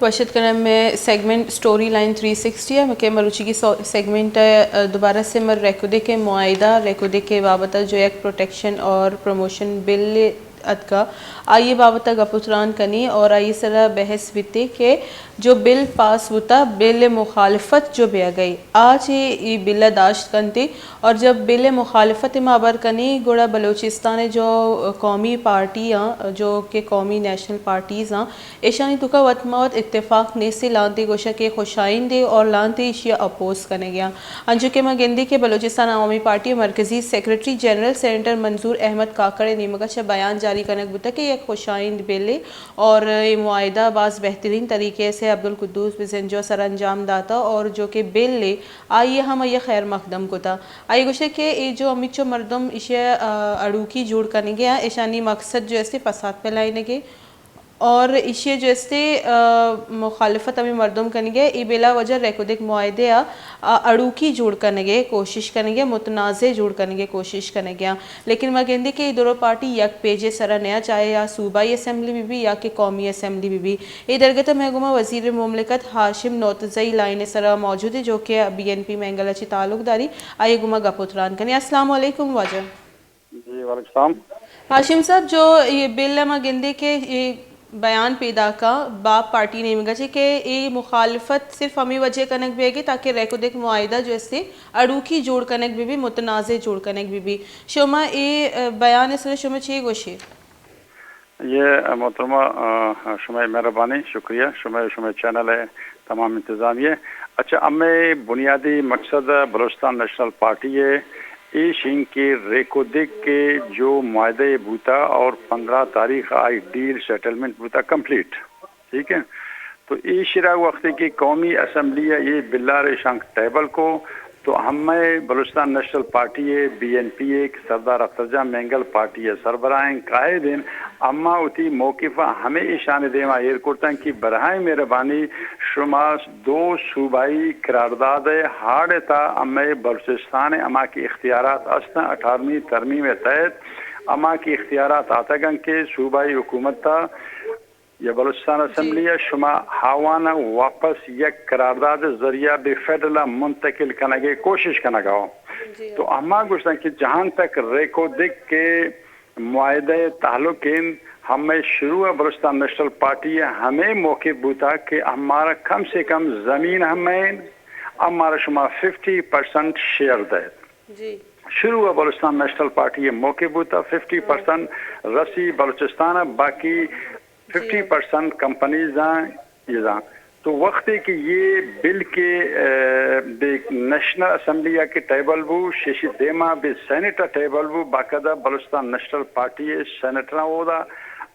وش اتک کناں مئے segment story line three sixty ءَ، کہ مروچیگی سو-، سیگمنٹ ءَ دوبارہ سے مر ریکودک ءِ معاہدہ، ریکودک ءِ بابت ءَ جو یک پروٹیکشن اور پروموشن بل اتکا، آئی ءِ بابت ءَ گپ ءُ تران کنی اور آئی ءِ سرا بحث بیتے کہ جو بل پاس بوتا، بل ءِ مخالفت جو بیاگئی، آ چہ اے بل ءَ داشت کنتی۔ اور جب بل ءِ مخالفت ءِ ما ہبر کنی، گڑا بلوچستان ءِ جو قومی پارٹی آں، جو کہ قومی نیشنل پارٹیز آں، ایشانی توکا وت ما وت اتفاق نیست، لانتے گوشہ کہ خوشائندے اور لانتے ایشی ءَ اپوز کنگیاں۔ انچو کہ ما گندی کہ بلوچستان عوامی پارٹی ءِ مرکزی سیکرٹری جنرل سینیٹر منظور احمد کاکڑ ءِ نیمگا چہ بیان جاری کنگ بوتگ کہ یک خوشائند بلے اور اے معاہدہ باز بہترین طریقے سے عبدالقدوس بزنجو سرانجام داتا اور جو کہ بلے آئی ءَ ہم آئی ءَ خیر مقدم کتا۔ آئی ءَ گوشت کہ اے جو ہمینچو مردم ایشی ءَ، آ، اڑوکی جوڑ کنگے آں، ایشانی مقصد جو استے فساد پھیلائینگے اور ایشی ءَ جو استے، آ، مخالفت ہمے مردم کنگے، اے بلا وجہ ریکودک معاہدے ءَ، آ، اڑوکی جوڑ کنگے کوشش کنگے، متنازع جوڑ کنگے کوشش کنگے آں۔ لیکن ما گندی کہ اے درو پارٹی یک پیجے سرا نیا، چاہے آ صوبائی اسمبلی بہ بی یا کہ قومی اسمبلی بہ بی۔ اے درگت ءَ مئے گوما وزیر مملکت ہاشم نوتزئی لائن ءِ سرا موجود ایں، جو کہ بی این پی مینگل ءَ چہ تعلق داری، آئی ءِ گوما گپ ءُ تران کنیں۔ السلام علیکم واجہ۔ جی، وعلیکم السلام۔ ہاشم صاحب، جو اے بل ءَ ما گندے کہ اے بیان پیداکا باپ پارٹی نیمگا چہ کہ اے مخالفت صرف ہمے وجہ کنگ بیگی تاکہ ریکودک معاہدہ جو استے اڑوکی جوڑ کنگ بہ بی، متنازع جوڑ کنگ بہ بی۔ شما اے، ا، بیان ءِ سرا شما چے گوشے؟ یہ محترمہ، آ، شمئے مہربانی، شکریہ، شمئے، شمئے چینل ءِ تمام انتظامیہ۔ اچھا، ہمے بنیادی مقصد بلوچستان نیشنل پارٹی ءِ ایش انت کہ ریکودک ءِ جو معاہدہ بوتا اور پندرہ تاریخ آئی ڈیل سیٹلمنٹ بوتا کمپلیٹ، ٹھیک ہے؟ تو ایشرا وقتی کہ قومی اسمبلی ءَ یہ بلار شانک ٹیبل کو، تو ہمے بلوچستان نیشنل پارٹی ءِ، بی این پی ءِ کہ سردار اختر جان مینگل پارٹی ءِ سربراہ ایں، قائد ایں، اما وتی موقف ءَ ہمے ایشانی دیما ایر کرتن کہ برائے مہربانی شما دو صوبائی قرارداد ءِ ہاڑ ءِ تہا ہمے بلوچستان ءِ ہما کہ اختیارات ہستن اٹھارہویں ترمیم ءِ تحت ہما کہ اختیارات آتگن کہ صوبائی حکومت ءَ یا بلوچستان جی۔ اسمبلی ءَ شما آوان ءَ واپس یک قرارداد ذریعہ بہ فیڈرل ءَ منتقل کنگ ءِ کوشش کنگ ءَ ہو۔ جی۔ تو ہما گوشتن کہ جہاں تک ریکودک ءِ معاہدہ ءِ تعلق انت، ہمے شروع ءَ بلوچستان نیشنل پارٹی ءِ ہمے موقف بوتا کہ ہمارا کم سے کم زمین ہم ہے، ہمارا شما ففٹی پرسنٹ شیئر دے۔ جی۔ شروع ءَ بلوچستان نیشنل پارٹی ءِ موقف بوتا، ففٹی پرسنٹ رسی بلوچستان ءَ، باقی جی۔ ففٹی پرسنٹ کمپنیز آں، یہ آں۔ تو وقتی کہ یہ بل کہ، اے، بہ نیشنل اسمبلی ءَ کہ ٹیبل بو، ششی دیما بہ سینیٹ ءَ ٹیبل بو، باقاعدہ بلوچستان نیشنل پارٹی ءِ سینیٹراں اودا،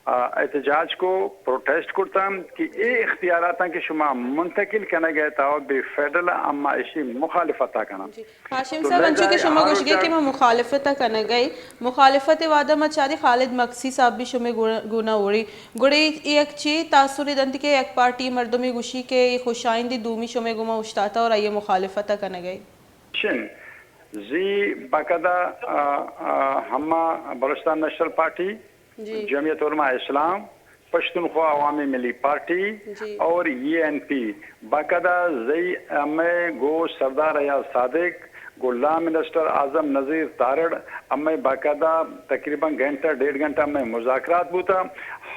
آ، احتجاج کو، پروٹیسٹ کرتاں کہ اے اختیاراتاں کہ شما منتقل کنگ ءَ تاو بہ فیڈرل، اما اشی مخالفت ءَ کناں۔ جی۔ ہاشم تو صاحب، انچو کہ شما گوشگے کہ ما مخالفت ءَ کنگ ءَ، مخالفت ءِ وہدا ما چاری خالد مگسی صاحب بھی شمے گو-، گونا اوڑی۔ گڑے اے یک چی تاثر دنت کہ یک پارٹی مردمی گوشی کہ اے خوشائندی، دومی شمے گوما اشتاتا اور آئی مخالفت ءَ کنگ ءَ۔ چن زی باقاعدہ، آ، آ، ہما بلوچستان نیشنل پارٹی، جی۔ جمعیت علماء اسلام، پشتونخوا عوامی ملی پارٹی جی۔ اور اے این پی باقاعدہ زئی ہمے گو سردار ایاز صادق، گو لا منسٹر اعظم نذیر تارڑ، ہمے باقاعدہ تقریباً گھنٹہ، ڈیڑھ گھنٹہ ہمے مذاکرات بوتا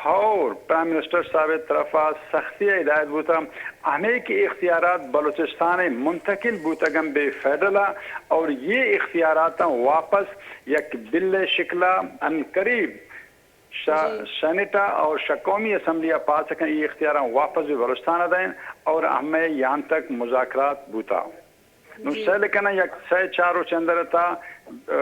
اور پرائم منسٹر صاحب ءِ طرفا سختی ءَ ہدایت بوتا، ہمے کہ اختیارات بلوچستان ءَ منتقل بوتگن بہ فیڈرل ءَ اور یہ اختیارات واپس یک بل ءِ شکل ءَ عن قریب شہ جی۔ سینیٹ ءَ اور شہ قومی اسمبلی ءَ پاس کن، اے اختیاراں واپس بہ بلوچستان ءَ دئین اور ہمے یہاں تک مذاکرات بوتا۔ نوں جی۔ سیل کناں یک سئے چار روچ اندر تا، آ،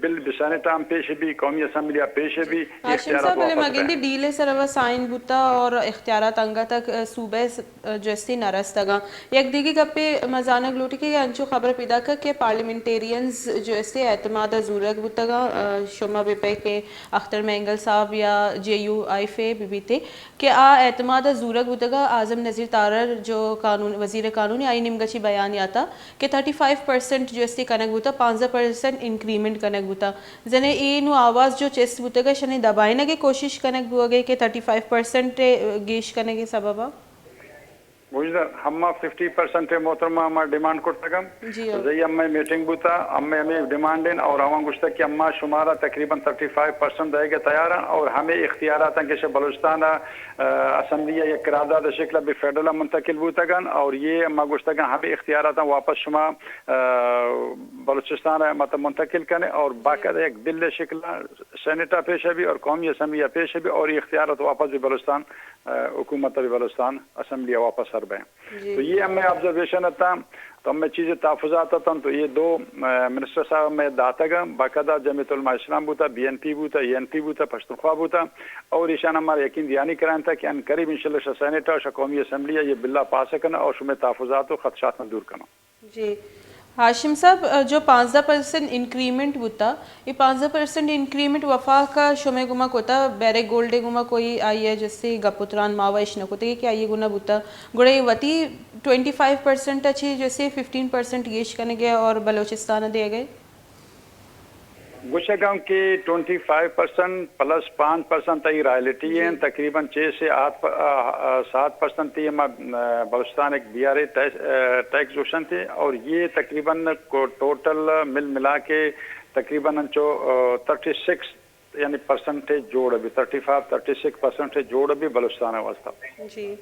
بل بہ سینیٹ ءَ ہم پیش بی، قومی اسمبلی ءَ پیش بی، اے ہاشم اختیارات صاحب، بلے واپس ما گندی دئین۔ ڈیل ءِ سرا سائن بوتا اور اختیارات انگت ءَ صوبہ ءِ جو استے نہ رستگاں۔ یک دگہ گپے ما زانگ لوٹی کہ انچو خبر پیداک کہ پارلیمنٹیرینز جو استے اعتماد ءَ زورگ بوتگاں، آ، شما بہ پے کہ اختر مینگل صاحب یا جے یو آئی فے بہ بیتے کہ آ اعتماد ءَ زورگ بوتگاں، اعظم نذیر تارڑ جو قانون، وزیر قانون آئی نیمگا چی بیانیاتا کہ تھرٹی فائیو پرسنٹ جو استے کنگ بوتا، پانزدہ پرسنٹ انکریمنٹ کنگ بوتا۔ زنے اے نوں آواز جو چست بوتگا، شنے دبائینگ ءِ کوشش کنگ بوگے کہ تھرٹی فائیو پرسنٹ گیش کنگ ءِ سبب ءَ؟ گوشدار، ہما ففٹی پرسنٹ محترمہ ہما ڈیمانڈ کرتگم۔ جی، ہو۔ زئی ہمے میٹنگ بوتا، ہمے ہمے ڈیمانڈ ہیں اور آواں گوشتا کہ ہما شمارا تقریباً تھرٹی فائیو پرسنٹ دئیگ ء تیار ہیں اور ہمے اختیارات ہیں کہ شہ بلوچستان ء، ا، اسمبلی ء یک قرارداد شکل ء بہ فیڈرل ء منتقل بوتگن اور یہ ہما گوشتگن ہمے اختیارات ہیں واپس شما، ا، بلوچستان ء مطلب منتقل کنے اور باقاعدہ یک بل شکل ء سینیٹ ء پیش بی اور قومی اسمبلی ء پیش بی اور یہ اختیارات واپس بہ بلوچستان، ا، حکومت بہ بلوچستان اسمبلی ء واپس سر بیں۔ جی۔ تو یہ ہمیں آبزرویشن اتاں، تو ہمیں چیز تحفظات اتاں، تو یہ دو، ا، منسٹر صاحب ہمیں داتگ، باقاعدہ جمعیت علماء اسلام بوتا، بی این پی بوتا، ای این پی بوتا، پشتونخوا بوتا، اور ایشان ہمارا یقین دیانی کرائیں تھا کہ ان قریب انشاءاللہ شہ سینیٹ اور شہ قومی اسمبلی یہ بلا پاس کنا اور شمیں تحفظات و خدشات دور کنا۔ جی۔ ہاشم صاحب، ء، جو پانزدہ پرسنٹ انکریمنٹ بوتا، یہ پانزدہ پرسنٹ انکریمنٹ وفاق ء شمے گما کوتا، بیرک گولڈ گما کوئی آئی ء جسے گپ و تران ماوا اش نہ کوتے کہ آئی گنا بوتا، گڑے وتی ٹوئنٹی فائیو پرسنٹ اچھی جسے ففٹین پرسنٹ گیش کنے گئے اور بلوچستان دے گئے؟ گوشگاں کہ ٹوئنٹی فائیو پرسنٹ پلس پانچ پرسنٹ ای رائلٹی ہیں، تقریباً چھ سے آٹھ پ-، آ، آ، سات پرسنٹ تی ہما، آ، بلوچستان ایک بی آر اے ٹیکس، آ، ٹیکس گوشنتے اور یہ تقریباً کو-، ٹوٹل مل ملا کے تقریباً انچو، آ، تھرٹی سکس یعنی پرسنٹ جوڑ بھی، thirty five, thirty six percent جوڑ بھی بلوچستان واسطہ۔ جی۔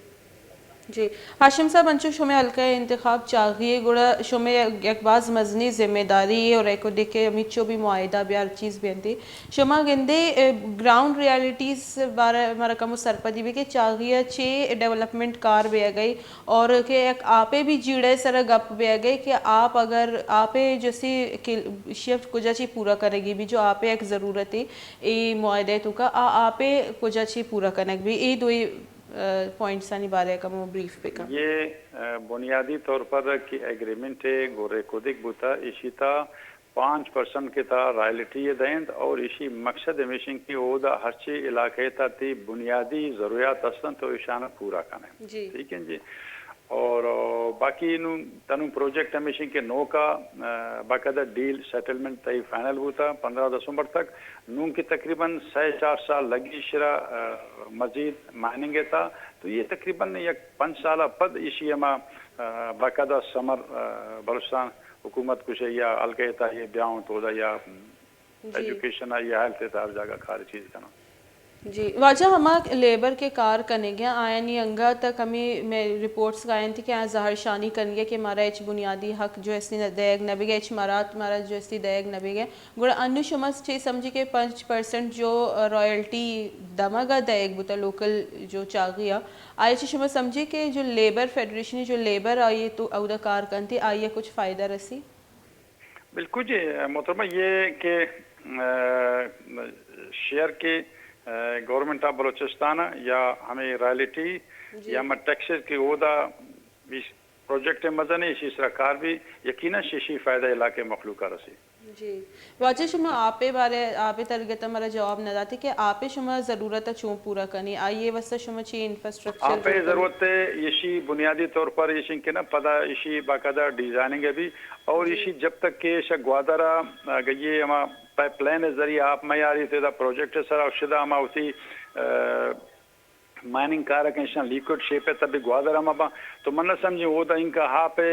جی، ہاشم صاحب، انچو شمے حلقہ انتخاب چاغی ہے، گڑا شمے یک باز مزنی ذمہ داری ہے اور ایک دیکھے ہمیچو بھی معاہدہ بھی ہر چیز بھی انتی۔ شما گندے، اے، گراؤنڈ ریالٹیز بارے مارا کمو سرپدی بھی کہ چاغی ہے چے ڈیولپمنٹ کار بھی گئی اور کہ یک آپے بھی جیڑے سر گپ بھی گئی کہ آپ اگر آپے جیسی کہ شفٹ کجا چی پورا کرے گی بھی جو آپے یک ضرورت ہے اے معاہدے تو کا آ، آپے کجا چی پورا کنگ بھی اے دوئی ء، پوائنٹسانی بارے ء کمو بریف بکن۔ یہ، ء، بنیادی طور پر کہ ایگریمنٹ ء گورے کدک بوتا، ایشی تا پانچ پرسنٹ کے تا رائلٹی ء دینت اور ایشی مقصد ہمیشن کہ اودا ہرچی علاقے تا تی بنیادی ضروریات ہستن تو ایشان پورا کنے۔ جی۔ ٹھیک ہے جی۔ اور، ء، باقی نو تنو پروجیکٹ ہمیشن کہ نوکا، ء، باقاعدہ ڈیل سیٹلمنٹ تئی فائنل بوتا پندرہ دسمبر تک۔ نون کہ تقریباً سہ چار سال لگی شرا، ء، مزید مائننگ ء تا، تو یہ تقریباً یک پنچ سال ء پد ایشی ہما، ء، باقاعدہ سمر، ء، بلوچستان حکومت کشے یا حلقہ ء تا یہ بیاؤں تو دا یا جی۔ ایجوکیشن ء یا ہیلتھ ء تا ہر جاگہ کار چیز کنا۔ جی، واجہ ہما لیبر کے کار کنگے آیانی انگا تک ہمیں میں رپورٹس گائیں تھی کہ آ زہر شانی کنگے کہ مارا ہچ بنیادی حق جو استی دیگ نہ بگے، ہچ مرات مارا جو استی دیگ نہ بگے۔ گڑا انو شما چے سمجھی کہ پنچ پرسنٹ جو، ء، رائلٹی دمگ ء دئیگ بوتا لوکل جو چاغی ء، آئی چی شما سمجھی کہ جو لیبر فیڈریشن جو لیبر آئی تو اودا کار کنتی آئی ء کچھ فائدہ رسی؟ بالکل جی، محترمہ، یہ کہ، ء، شیئر کے، ء، گورنمنٹ آف بلوچستان یا ہمیں رائلٹی جی۔ یا ہمیں ٹیکسز کے اودا بھی پروجیکٹ مزن ہے، اسی طرح کار بھی یقیناً شیشی فائدہ علاقے مخلوق رسی۔ جی۔ واجہ شما آپے بارے، آپے ترگت ء مارا جواب نہ داتے کہ آپے شما ضرورت ء چون پورا کنی، آئی ء واسطہ شما چی انفراسٹرکچر آپے جوڑ کنی؟ ضرورت ہے، ایشی بنیادی طور پر ایشی کہ نا پدا ایشی باقاعدہ ڈیزائننگ ہے بھی، اور جی۔ ایشی جب تک کہ ایشا گوادر ء، اگر یہ ہما پائپ لائن ذریعہ آپ میاری تے دا پروجیکٹ سر اور شدہ ہما اسی، ء، مائننگ کار کہ ایشاں لیکوڈ شیپ ء تبی گوادر ہم باں۔ تو من نہ سمجھیں اودا انکا ہاپ ء،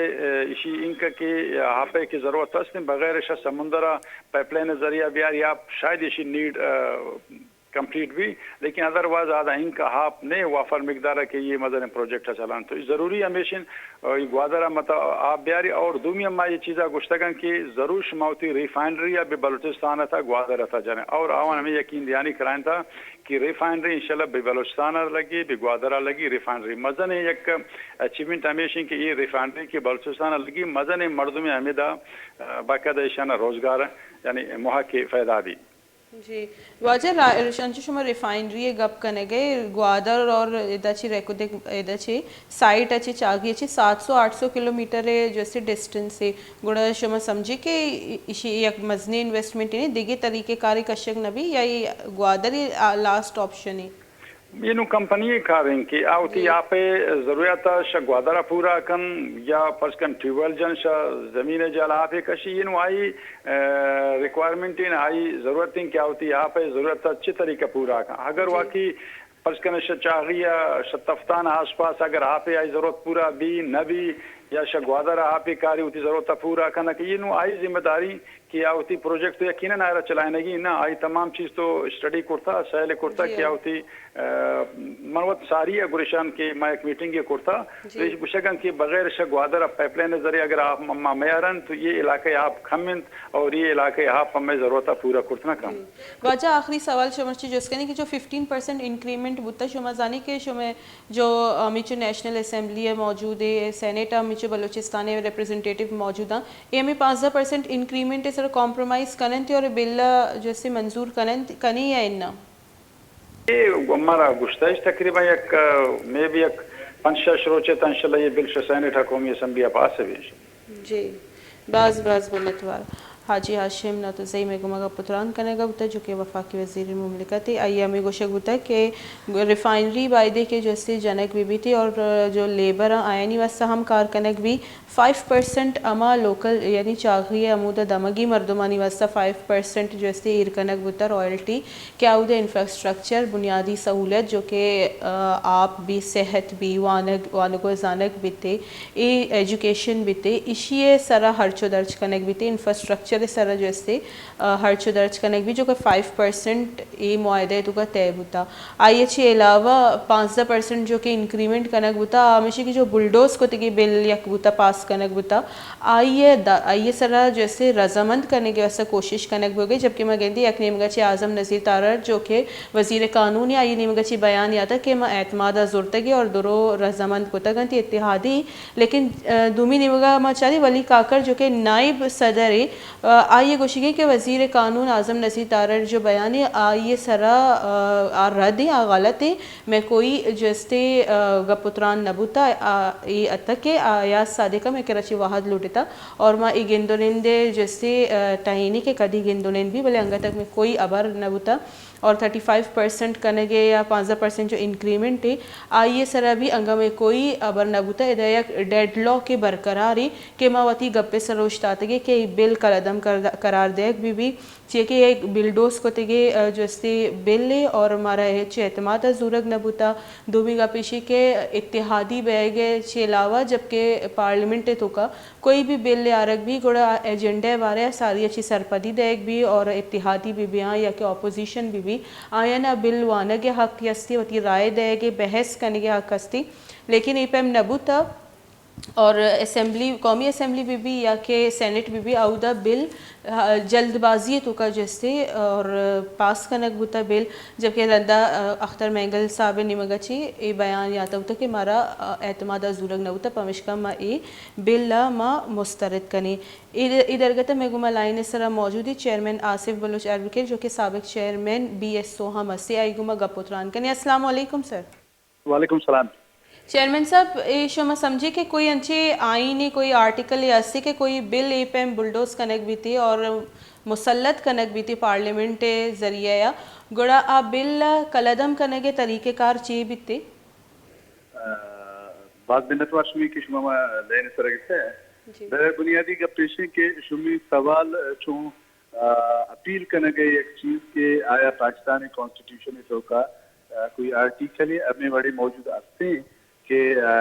اشی انکا کہ ہاپ ء کہ ضرورت است، بغیر شہ سمندر ء پائپ لائن ذریعہ بیار یا شاید اشی نیڈ، ء، کمپلیٹ بھی، لیکن ادروائز آدا انکا ہاپ نے وافر مقدار ء کہ یہ مزن پروجیکٹ ء چلان۔ تو ضروری ہمیشن، ء، گوادر ء مت آپ بیاری اور دومی ہم ما یہ چیزا گشتگن کہ ضرور شما وتی ریفائنڈری ء بہ بلوچستان ء تا گوادر ء تا جنے اور آوان ہمیں یقین دیانی کرائن تا کہ ریفائنری انشاءاللہ بہ بلوچستان ء لگی، بہ گوادر ء لگی۔ ریفائنری مزن یک اچیومنٹ ہمیش انت کہ اے ریفائنری کہ بلوچستان ء لگی، مزن مردم ہمیدا، ء، باقاعدہ ایشان روزگار یعنی موہ کے فائدہ بھی۔ جی واجہ، را-، انچو شما ریفائنری گپ کنگے، گوادر اور ادا چی ریکودک ادا چی سائٹ ء چہ چاگی ء چہ سات سو آٹھ سو کلومیٹر ء جو اسے ڈسٹنس ء، گڑا شما سمجھے کہ ایشی یک مزنیں انویسٹمنٹ ء دگہ طریقہ کارے کشگ نہ بی یا اے گوادر ء لاسٹ آپشن ء؟ یہ نوں کمپنی ء کار انت کہ آ وتی جی۔ آپ ء ضروریات ء شہ گوادر ء پورا کن یا فرض کن ٹیوب ویل جن شہ زمین ء جہل آپ ء کشی، یہ نوں آئی، ء، ریکوائرمنٹ انت، آئی ضرورت انت کہ آ وتی آپ ء ضرورت ء چہ طریقہ پورا کن۔ اگر جی۔ واقعی فرض کن شہ چاغی ء شہ تفتان ء آس پاس اگر آپے آئی ضرورت پورا بی نہ بی یا شہ گوادر ء آپے کاری وتی ضرورت ء پورا کنگ، یہ نوں آئی ذمہ داری کہ آ وتی پروجیکٹ تو یقیناً آئرا چلائنگی نہ، آئی تمام چیز تو اسٹڈی کرتا، سیل کرتا جی کہ آ ہاں۔ وتی، ء، من وت ساری ء گریشان کہ ما یک میٹنگ کرتا، جی۔ تو ایش گوشگن کہ بغیر شہ گوادر ء پائپ لائن ء ذریعہ اگر آپ ما میارن تو یہ علاقہ آپ کم انت اور یہ علاقہ آپ ہمیں ضرورت ء پورا کرت نہ کم۔ جی۔ واجہ آخری سوال شما چی جست کنی کہ جو ففٹین پرسنٹ انکریمنٹ بوتا، شما زانی کہ شما جو ہمیچو نیشنل اسمبلی ء موجود ہے، سینیٹ ء ہمیچو بلوچستان ء ریپرزنٹیٹیو موجود ہیں، اے ہمیں پانزدہ پرسنٹ انکریمنٹ ء سر کمپرومائز کننت اور بل ء جیسے منظور کننت، کنی یا اناں؟ اے مارا گشتہ اش تقریباً یک، مے بی یک پنچ شش روچے تا انشاءاللہ یہ بل شہ سینیٹ ء قومی اسمبلی ء پاس بی۔ جی، باز باز منتوار۔ حاجی ہاشم ناتوزئی مئے گوما گپ و تران کنگا بوتا، جو کہ وفاقی وزیر مملکت ء۔ آئی ء ہمے گوشگ بوتا کہ ریفائنری بایدے کہ جو استے جنگ بہ بیت اور جو لیبر آں آیانی واسطہ ہم کار کنگ بی، فائیو پرسنٹ ہما لوکل یعنی چاغی ء ہمودا دمگی مردمانی واسطہ فائیو پرسنٹ جو استے ایر کنگ بوتا رائلٹی، کہ آودا انفراسٹرکچر، بنیادی سہولت جو کہ، آ، آپ بی، صحت بی، وانگ، وانگ و زانگ بیتے، اے ایجوکیشن بیتے، ایشی ء سرا ہرچ و درچ کنگ بیتے، انفراسٹرکچر ء سرا جو استے، آ، ہرچ و درچ کنگ بی، جو کہ فائیو پرسنٹ اے معاہدہ ء توکا طے بوتا۔ آئی ء چہ علاوہ پانزدہ پرسنٹ جو کہ انکریمنٹ کنگ بوتا، ہمیشی کہ جو بلڈوز کتگی بل یک بوتا، پاس کنگ بوتا، آئی ء دا-، آئی ء سرا جو استے رضامند کنگ ء واستہ کوشش کنگ بوگی، جبکہ ما گندی یک نیمگا چہ اعظم نذیر تارڑ جو کہ وزیر قانون ء، آئی نیمگا چہ بیان یاتا کہ ما اعتماد ء زرتگی اور درو رضامند کتگ انت اتحادی، لیکن، آ، دومی نیمگا ما چاری ولی کاکڑ جو کہ نائب صدر ء، آ، آئی ء گوشگی کہ وزیر قانون اعظم نذیر تارڑ جو بیان ء آئی ء سرا، آ، آ رد ء، آ غلط ء، مئے کوئی جو استے، آ، گپ و تران نہ بوتا، آ، اے اتک کہ آیاز صادق ء مئے کرا چہ وہد لوٹتا اور ما اے گند و نند ء جو استے، آ، ٹہینی کہ کدی گند و نند بی، بلے انگت تک مئے کوئی ہبر نہ بوتا اور تھرٹی فائیو پرسنٹ کنگ ء یا پانزدہ پرسنٹ جو انکریمنٹ ء آئی ء سرا بی انگا مئے کوئی ہبر نہ بوتا۔ ادا یک ڈیڈ لاک ء برقرار ء کہ ما وتی گپ ء سر اوشتاتگیں کہ اے بل قلعدم کرد-، قرار دیگ بہ بی۔ چیئے کہ یک بلڈوز کتگے، آ، جو استے بل ء اور مارا ہچ اعتماد ء زورگ نہ بوتا۔ دومی گپ ایشی کہ اتحادی بیگ ء چہ علاوہ جبکہ پارلیمنٹ ء توکا کوئی بھی بل ء آرگ بی گڑا ایجنڈا ء بارے ء ساری ء چہ سرپدی دئیگ بی اور اتحادی بہ بیاں یا کہ اپوزیشن بہ بی، آیان ء بل وانگ ء حق استی، وتی رائے دئیگ ء بحث کنگ ء حق استی، لیکن اے پیم نہ بوتا۔ اور اسمبلی، قومی اسمبلی بہ بی یا کہ سینیٹ بہ بی، اودا بل، آ، جلد بازی ء توکا جستے اور پاس کنگ بوتا بل، جبکہ رندا، آ، اختر مینگل صاحب ء نیمگا چی اے بیان یاتا بوتا کہ مارا، آ، اعتماد ء زورگ نہ بوتا، پمشکا ما اے بل ء ما مسترد کنیں۔ اے، اے درگت ء مئے گوما لائن ء سرا موجود ء چیئرمین آصف بلوچ ایڈووکیٹ جو کہ سابق چیئرمین بی ایس او ہم ہستے، آئی گوما گپ و تران کنیں۔ السلام علیکم سر۔ وعلیکم السلام۔ چیئرمین صاحب، اے شما سمجھے کہ کوئی انچے آئینے، کوئی آرٹیکل یا اسے کہ کوئی بل اے پیم بلڈوز کنگ بیتے اور مسلط کنگ بیتے پارلیمنٹ ء ذریعہ یا گڑا آ بل ء قلعدم کنگ ء طریقہ کار چے بیتے؟ آ، باز منتوار شمی کہ شما ما لین سر گپتے۔ جی۔ بہرحال بنیادی گپ پیش ہے کہ شمی سوال چون آ، اپیل کنگ ء یک چیز کہ آیا پاکستان کانسٹیٹیوشن ء توکا، آ، کوئی آرٹیکل ء ہمے وڑے موجود ہستیں کہ، آ،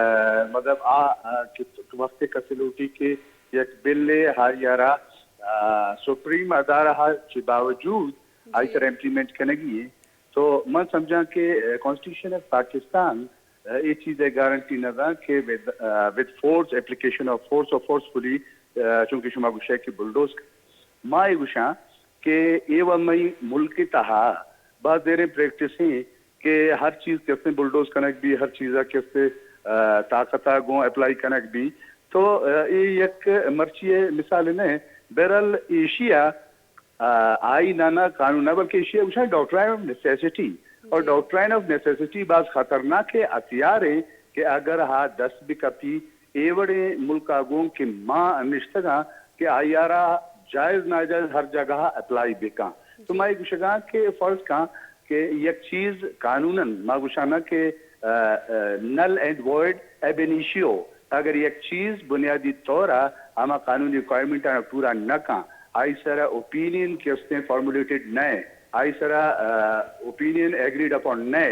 مطلب آ، آ، کہ وقت کسے لوٹی کہ یک بل ء ہائی آرا، آ، سپریم ادارہ چہ باوجود آئی جی۔ سر امپلیمنٹ کنگی ہے۔ تو من سمجھاں کہ، آ، کانسٹیٹیوشن آف پاکستان اے چیز ء گارنٹی نہ داں کہ with, uh, with force, application of force اور فورسفلی، آ، چونکہ شما گوشے کہ بلڈوز۔ ما اے گوشاں کہ اے ومئی ملک تہا باز دیریں پریکٹس ہیں کہ ہر چیز کستے بلڈوز کنگ بی، ہر چیزا کستے، آ، طاقت ء گوں اپلائی کنگ بی۔ تو، آ، اے یک مرچی ء مثال نہ، بہرحال ایشیا آ، آئین ء نہ، قانون نہ، بلکہ ایشی ء گوشاں ڈاکٹرائن آف نیسیسٹی۔ اور جی۔ ڈاکٹرائن آف نیسیسٹی باز خطرناک ہتھیار ہے کہ اگر ہا دست بکپی، اے وڑیں ملک ء گوں کہ ما نشتگاں کہ آئی آرا جائز ناجائز ہر جگہ اپلائی بکاں۔ تو جی۔ ما یہ گوشگاں کہ فرض کاں کہ یک چیز قانوناً ما گوشاں نہ کہ، آ، آ، نل اینڈ وائڈ اب انیشیو، اگر یک چیز بنیادی طور ء ہما قانونی ریکوائرمنٹ آناں پورا نہ کن، آئی سرا اوپینین کہ استیں فارمولیٹڈ نہ، آئی سرا، آ، اوپینین ایگریڈ اپون نہ،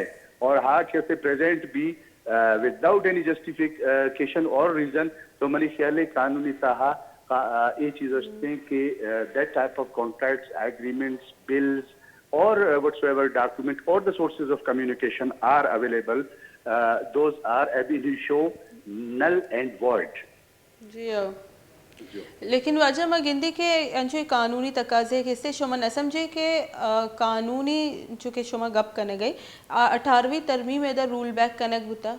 اور ہا کسے present be without any justification or reason, تو منی خیال ہے قانونی تہا اے چیز اشتیں کہ that type of contracts, agreements, bills, or whatsoever document or the sources of communication are available, those are ab initio null and void. جی ہو. لیکن واجہ ما گندی کہ انچو قانونی تقاضے کسے شما نہ سمجھے کہ قانونی چونکہ شما گپ کنگئے اٹھارہویں ترمیم ادا رول بیک کنگ بوتا؟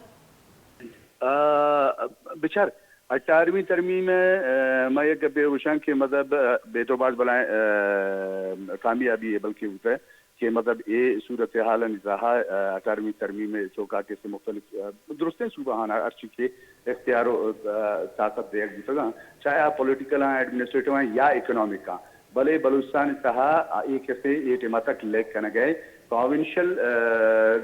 بچار، اٹھارہویں ترمیم ء ما یک گپے گوشاں کہ مطلب بے تو باز بلائیں کامیابی ہے بلکہ ہوتا ہے کہ مطلب اے صورتحال ء تہا اٹھارہویں ترمیم ء چوکا کسے مختلف درستیں صوبہ ہانا ہرچی کہ اختیار و طاقت دیگ بوتگاں، چاہے آ پولیٹیکل آں، ایڈمنسٹریٹو آں یا اکنامک آں، بلے بلوچستان تہا اے کسے اے ٹیما تک لیک کنگئے پروونشل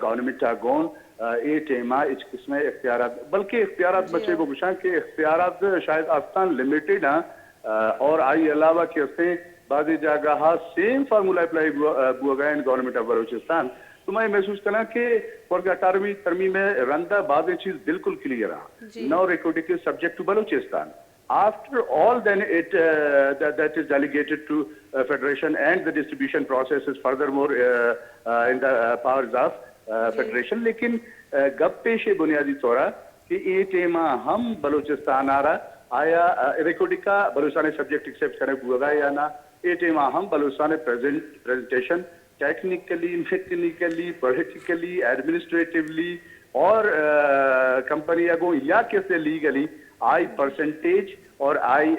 گورنمنٹ ء گون اے ٹیما ہچ قسم ء اختیارات، بلکہ اختیارات بچے بگوشاں کہ اختیارات شاید استان لمیٹڈ آں، اور آئی علاوہ کہ استیں بعضی جاگہ ہا سیم فارمولا اپلائی بوگا ان گورنمنٹ آف بلوچستان. تو میں محسوس کناں کہ ورگا اٹھارہویں ترمیم ء رندا بعضی چیز بالکل کلیئر آں. نو ریکوڈی کے subject to Balochistan. After all, then it uh, that, that is delegated to uh, federation, and the distribution process is furthermore uh, uh, in the uh, powers of uh, federation. لیکن گپ پیش بنیادی طور کہ اے ٹیما ہم بلوچستان آرا آیا ریکوڈکا بلوچستان سبجیکٹ ایکسپٹ کرنے بوگا یا نا؟ اے ٹیما ہم بلوچستان پریزنٹیشن ٹیکنیکلی، میکینیکلی، پولیٹیکلی، ایڈمنسٹریٹولی اور کمپنی اگوں یا کسے لیگلی آئی پرسنٹیج اور آئی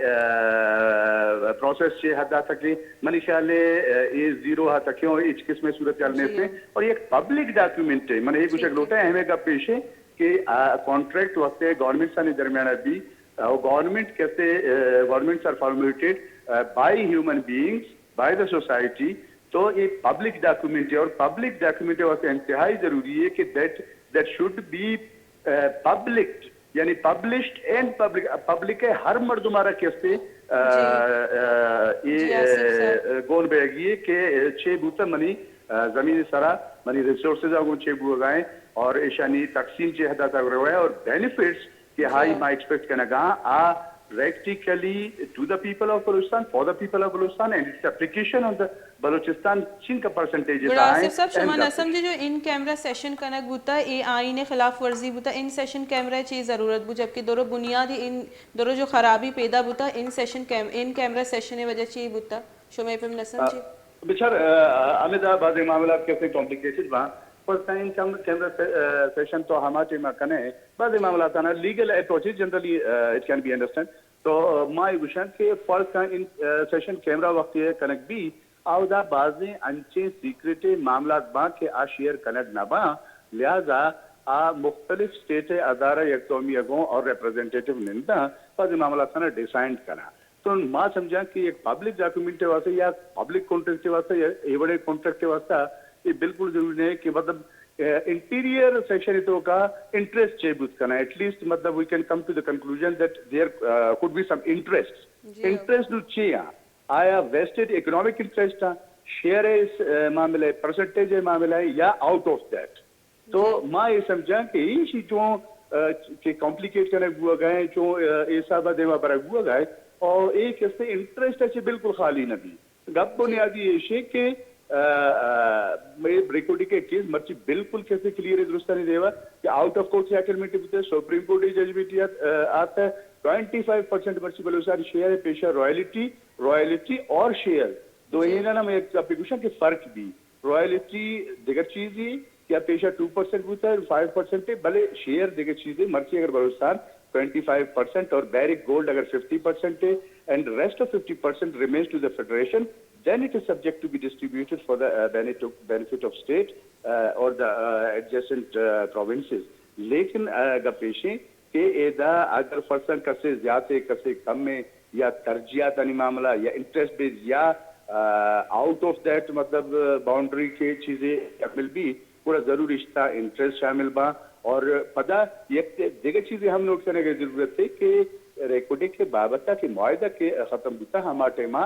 پروسیس چے حد تک منی خیال ہے اے زیرو حد تک ہچ قسم صورتحال نہیں سے. اور ایک پبلک ڈاکیومنٹ ہے، من یہ کچھ لوٹا ہے، ہمیں گپ پیش ہے کہ کانٹریکٹ واسطے گورنمنٹ سانی درمیان بھی گورنمنٹ کسے governments are formatted by human beings, by the society. تو یہ پبلک ڈاکیومنٹ ہے اور پبلک ڈاکیومنٹ واسطے انتہائی ضروری ہے کہ that that should be published، یعنی پبلشڈ اینڈ پبلک، پبلک ہے ہر مردم آرا کسے یہ گون بیگی ہے کہ چے بوتا منی زمین سرا منی ریسورسز آگوں چے بوگائیں اور ایشانی تقسیم چے حدا تک روئے اور بینیفٹس کہ ہائی ما ایکسپیکٹ کنگا آ practically to the people of Balochistan, for the people of Balochistan and its application on the Balochistan چنکا پرسنٹیج گڑا آصف صاحب، شما نہ سمجھے جو ان کیمرہ سیشن کنگ بوتا، اے آئین خلاف ورزی بوتا، ان سیشن کیمرہ چی ضرورت بو، جبکہ درو بنیاد ان درو جو خرابی پیدا بوتا، in session came in camera session وجہ چی بوتا؟ شما پم نہ سمجھے؟ بچار، ہمیں دا بعض معاملات کیسے کمپلیکیٹڈ با، فرسٹ ٹائم کیمرہ سیشن تو ہما ٹائم کنے بعض معاملات نا legal approaches generally it can be understand. تو ما یہ گوشاں کہ فرض کن ان سیشن کیمرہ وقت یہ کنک بھی، اودا بازیں انچیں سیکرٹیں معاملات باں کہ آ شیئر کنگ نہ باں، لہذا آ مختلف اسٹیٹ ء ادارہ یک دومی ء گوں اور ریپرزینٹیٹیو ننداں، بازیں معاملات نا ڈیسائنڈ کناں. تو ما سمجھاں کہ یک پبلک ڈاکیومنٹ ء واسطہ یا پبلک کانٹریکٹ ء واسطہ یا اے وڑیں کانٹریکٹ ء واسطہ یہ بالکل ضروری نہیں کہ مطلب انٹیریئر سیکشن ء توکا انٹرسٹ چے بوت کناں. ایٹ لیسٹ مطلب we can come to the conclusion that there could be some interest. Interest no چے آں؟ آیا ویسٹڈ اکنامک انٹرسٹ آں، شیئر ء معاملہ ء، پرسنٹیج ء معاملہ ء یا آؤٹ آف دیٹ؟ تو ما یہ سمجھاں کہ ایشی چوں کہ کمپلیکیٹ کنگ بوگا ہیں، چوں اے حساب ء دیما برگ بوگا ہے، اور اے کسے انٹرسٹ اچھے بالکل خالی نہ بی. گپ بنیادی ایشے کہ ریکوڈی کے کیس مرچی بالکل کسے کلیئر درستانی دیوا کہ آؤٹ آف کورٹ سیٹلمنٹ بوتے، سپریم کورٹ ججمنٹ آتا، ٹوئنٹی فائیو پرسنٹ مرچی بلوچستان شیئر ہے، پیشہ رائلٹی، رائلٹی اور شیئر دو اینا نا میں گپے گوشاں کہ فرق بی. رائلٹی دگہ چیزی یا پیشہ ٹو پرسنٹ بوتا ہے، فائیو پرسنٹ ہے، بلے شیئر دگہ چیزے. مرچی اگر بلوچستان ٹوئنٹی فائیو پرسنٹ اور بیرک گولڈ اگر ففٹی پرسنٹ ہے، and rest of fifty percent remains to the federation, then it is subject to be distributed for the benefit of state or the adjacent provinces. لیکن گپ ایشیں کہ ادا اگر فرض کن کسے زیات ہے، کسے کم ہے، یا ترجیحاتانی معاملہ یا انٹرسٹ بیس یا آؤٹ آف دیٹ مطلب باؤنڈری کے چیزیں شامل بی، گڑا ضرور اشتا انٹرسٹ شامل با. اور پدا یک دگہ چیزے ہم نوٹ کنگ ء ضرورت ہے کہ ریکوڈنگ کے بابت کہ معاہدہ کے ختم بوتا ہما ٹائما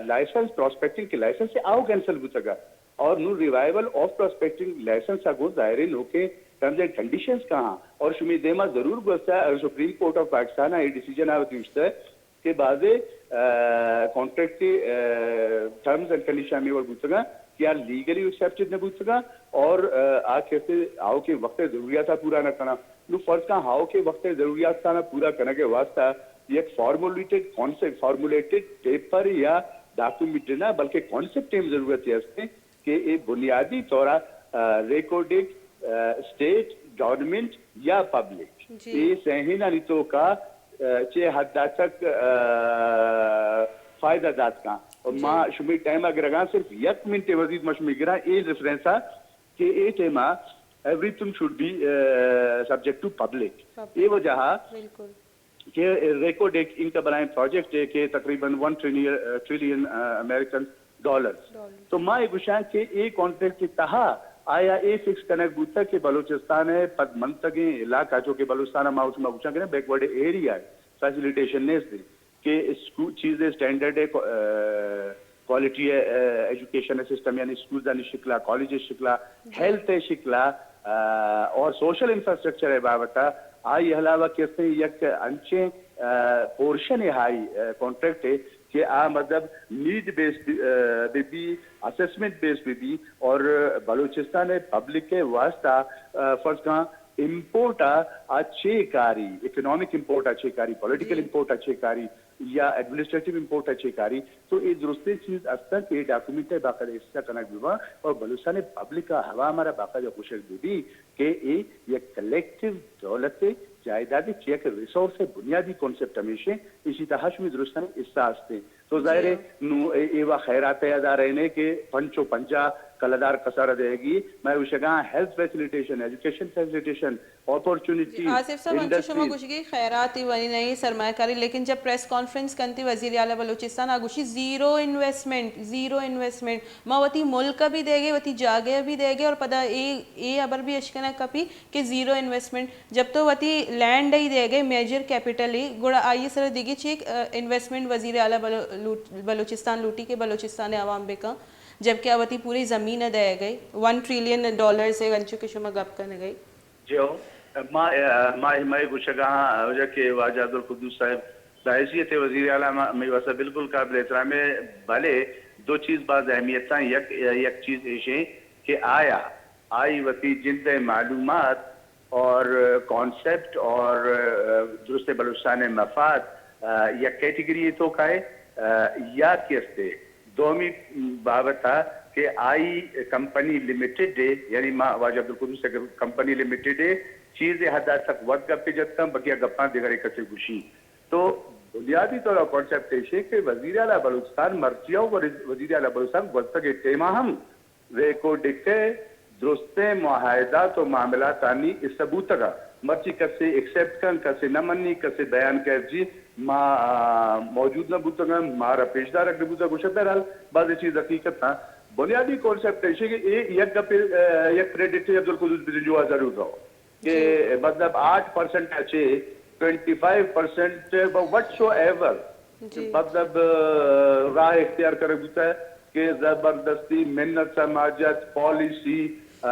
لائسنس، پراسپیکٹنگ کے لائسنس آؤ کینسل بوتگا. اور نوں ریوائیول آف پراسپیکٹنگ لائسنس ءَ گوں ظاہریں نوکیں ٹرمز اینڈ کنڈیشنز کاہاں۔ اور شمی دیما ضرور گوستہ، سپریم کورٹ آف پاکستان ءَ اے ڈیسیژن ءَ وتی گوشتہ کہ بعضے، آ، کانٹریکٹ کے، آ، ٹرمز اینڈ کنڈیشن ہمے وڑ بوتگاں کہ آ لیگلی ایکسپٹڈ نہ بوتگاں اور، آ، آ کسے آؤکیں وقت ءِ ضروریات ءَ پورا نہ کناں۔ نوں فرض کن آؤکیں وقت ءِ ضروریات آناں پورا کنگ ءِ واستہ یک فارمولیٹڈ کانسیپٹ، فارمولیٹڈ پیپر یا ڈاکومنٹ نہ بلکہ کانسیپٹ ءِ ضرورت است کہ اے بنیادی طور ءَ، آ، ریکارڈڈ، آ، اسٹیٹ، گورنمنٹ یا پبلک، جی۔ اے سہینانی توکا، آ، چہ حد تک، آ، فائدہ دات کن۔ اور جی۔ ما شمی ٹائم ءَ گرگاں، صرف یک منٹ مزید ما شمی گراں اے ریفرنس ءَ کہ اے ٹائم ءَ everything should be, uh, subject to public۔ Public. اے وجہ ءَ بالکل۔ کہ ریکو ڈیک ان کا بلائیں پروجیکٹ ہے کہ تقریباً one trillion, trillion American dollar. Dollar. تو ما یہ گوشاں کہ اے کانٹریکٹ کے تہا آیا اے فکس کنگ بوتا کہ بلوچستان ءِ پد منتگیں علاقہ، چونکہ بلوچستان ءَ ما اس ما گوشاں کہ بیکورڈ ایریا ہے، فیسیلیٹیشن نیست ہے کہ اسکول چیزیں اسٹینڈرڈ ہے، کو-، آ، کوالٹی ءِ، آ، ایجوکیشن ءِ سسٹم، یعنی اسکولزانی شکلا، کالج ءِ شکلا، جی۔ ہیلتھ ءِ شکلا، آ، اور سوشل انفراسٹرکچر ءِ بابت ءَ آئی علاوہ کسے یک انچیں، آ، پورشن ءِ آئی، آ، کانٹریکٹ ءِ کہ آ مطلب نیڈ بیس بہ، آ، بہ بی، اسسمنٹ بیس بہ بی اور بلوچستان ءِ پبلک ءِ واسطہ، آ، فرض کن امپورٹ ءَ آ چے کاری، اکنامک امپورٹ ءَ چے کاری، پولیٹیکل جی۔ امپورٹ ءَ چے کاری، یا ایڈمنسٹریٹو امپورٹ ءَ چے کاری، تو اے درستیں چیز است انت کہ اے ڈاکومنٹ ءِ باقاعدہ حصہ کنگ بہ باں اور بلوچستان ءِ پبلک ءَ عوام ءَ را باقاعدہ گوشگ بہ بی کہ اے یک کلیکٹیو دولت ءِ جائیداد ءِ کہ یک ریسورس ءِ بنیادی کانسیپٹ ہمیش انت، ایشی تہا شمی درستانی حصہ است انت۔ تو ظاہر ہے جی۔ نوں اے، اے وا خیرات ءِ ادارہ نے کہ پنچ و پنجاہ کلدار کسر دیگی، میں وشگاں ہیلتھ فیسیلیٹیشن، ایجوکیشن فیسیلیٹیشن، جی، اپورچونٹی، آصف صاحب، انچو شما انڈسٹریز۔ گوشگی خیرات ای ونی نہیں سرمایہ کاری، لیکن جب پریس کانفرنس کنتی وزیر اعلیٰ بلوچستان آ گوشی زیرو انویسٹمنٹ، زیرو انویسٹمنٹ، ما وتی ملک بھی دے گے، وتی جاگہ بھی دے گے اور پدا اے، اے ابر بھی اشکنہ کپی کہ زیرو انویسٹمنٹ۔ جب تو وتی لینڈ ہی دے گے میجر کیپٹل ہی، گڑا آئی سر دیگی چی ایک، آ، انویسٹمنٹ وزیر اعلیٰ بلو-، لوٹ-، بلوچستان لوٹی کہ بلوچستان عوام بکن، جبکہ آ وتی پوری زمین دے گئے، ون ٹریلین ڈالر سے انچو کہ شما گپ کن گئے۔ جی ہو، ما، ما، ما گوشگا ہاں، واجہ کہ واجہ عبدالقدوس صاحب بحیثیت وزیر اعلیٰ ما، مئی واسطہ بالکل قابل احترام ہے، بلے دو چیز باز اہمیت ہیں۔ یک، یک چیز ایشیں کہ آیا آئی وتی جند معلومات اور کانسیپٹ اور درست بلوچستان مفاد یک کیٹیگری تو کا ہے یا کس دومی بابت ء کہ آئی کمپنی لمیٹڈ ء، یعنی ما واجہ عبدالقدوس ء کمپنی لمیٹڈ ء چیز ء حد ء تک وت گپ ء جت کن، بقیہ گپاں دگرے کسے گوشی۔ تو بنیادی طور ء کانسیپٹ ایش ء کہ وزیر اعلی بلوچستان مرچی ء وزیر اعلی بلوچستان گوستگ ء ٹیم ء ہم ریکوڈک ء درستیں معاہدات و معاملات آنی حصہ بوتگ ء۔ مرچی کسے ایکسپٹ کن، کسے نہ منی، کسے بیان کئیت جی ما، آ، موجود نہ بوتگ آں، مارا پیش دارگ نہ بوتگ، گوشت بہرحال بعض چیز حقیقت آں۔ بنیادی کانسیپٹ ایش کہ اے یک گپے، آ، یک کریڈٹ عبدالقدوس بزنجو ء ضرور رو کہ جی۔ مطلب آٹھ پرسنٹ ء چہ twenty five percent whatsoever جی۔ مطلب، آ، راہ اختیار کنگ بوتگ کہ زبردستی منت سماجت پالیسی، آ،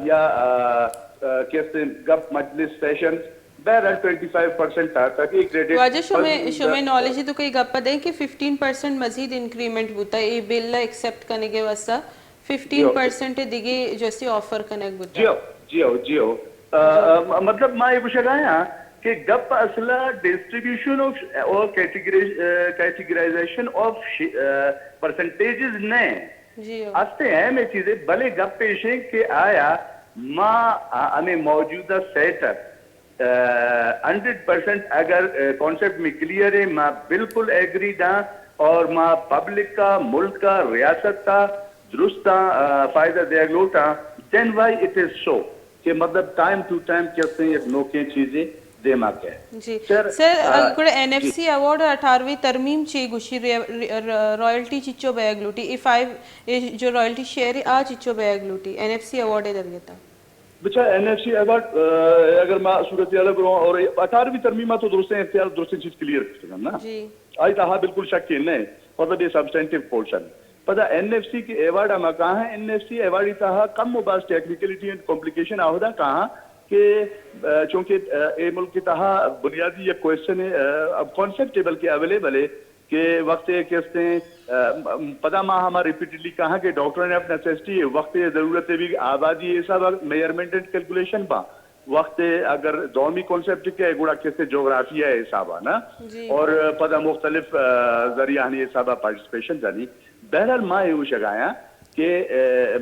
یا، آ، آ، کسے گپ مجلس سیشن، بہرحال ٹوئنٹی فائیو پرسنٹ آ تک اے کریڈٹ واجہ شمے، بند شمے نالج تو کوئی گپ دیں کہ ففٹین پرسنٹ مزید انکریمنٹ بوتگ اے بل ایکسپٹ کنگ ء واسطہ، ففٹین پرسنٹ دیگے جیسے آفر کنگ بوتگ۔ جی ہو، جی ہو، جی ہو۔ آ، آ، م-، مطلب ما یہ گوشگ آیا کہ گپ اصلا ڈسٹریبیوشن آف، اور کیٹیگری-، آ، کیٹیگرائزیشن آف ش-، آ، پرسنٹیجز نہ۔ جی ہو۔ استے اہم چیزیں، بلے گپ ایشیں کہ آیا ما، آ، ہمیں موجودہ سیٹ اپ، آ، ہنڈریڈ پرسنٹ اگر، آ، کانسیپٹ میں کلیئر ہے، ما بالکل ایگریڈ ہاں اور ما پبلک کا، ملک کا، ریاست کا درستاں، آ، فائدہ دیگ لوٹاں، then why it is so کہ مطلب ٹائم ٹو ٹائم کسے یک نوکیں چیزے دیما کئے۔ جی۔ سر، سر، آ، گڑا این ایف سی جی۔ ایوارڈ اٹھارہویں ترمیم چی گوشی رے-، رے-، ر-، رائلٹی چچو بیگ لوٹی، اے فائیو، اے جو رائلٹی شیئر آ چچو بیگ لوٹی، این ایف سی ایوارڈ ء ذریعہ تا؟ بچا این ایف سی ایوارڈ، آ، اگر ما صورتحال برو اور اٹھارہویں ترمیم تو درستیں اختیار درستیں چیز کلیئر کرتے ہیں نا؟ جی۔ آئی تہا بالکل شک نہیں، مطلب یہ سبسٹینٹیو پورشن۔ پدا این ایف سی کہ ایوارڈ ہما کاہاں، این ایف سی ایوارڈ تہا کم و باز ٹیکنیکلٹی اینڈ کمپلیکیشن آہدا کاہاں کہ، آ، چونکہ، آ، اے ملک تہا بنیادی یک کوئسچن ہے، آ، اب کانسیپٹ ہے بلکہ اویلیبل ہے کہ وقت ہے کہ استیں، آ، پدا ما ہما ریپیٹڈلی کہاں کہ ڈاکٹرین آف نیسیسٹی ہے، وقت ہے ضرورت ہے بھی آبادی حساب میئرمنٹ اینڈ کیلکولیشن با۔ وقت اگر دومی کانسیپٹ کہ گڑا کسے جغرافیہ حسابا نا، جی۔ اور پدا مختلف، آ، ذریعہ ہنی حسابا پارٹیسپیشن دنی۔ بہرحال ما یہ شگایا کہ، آ،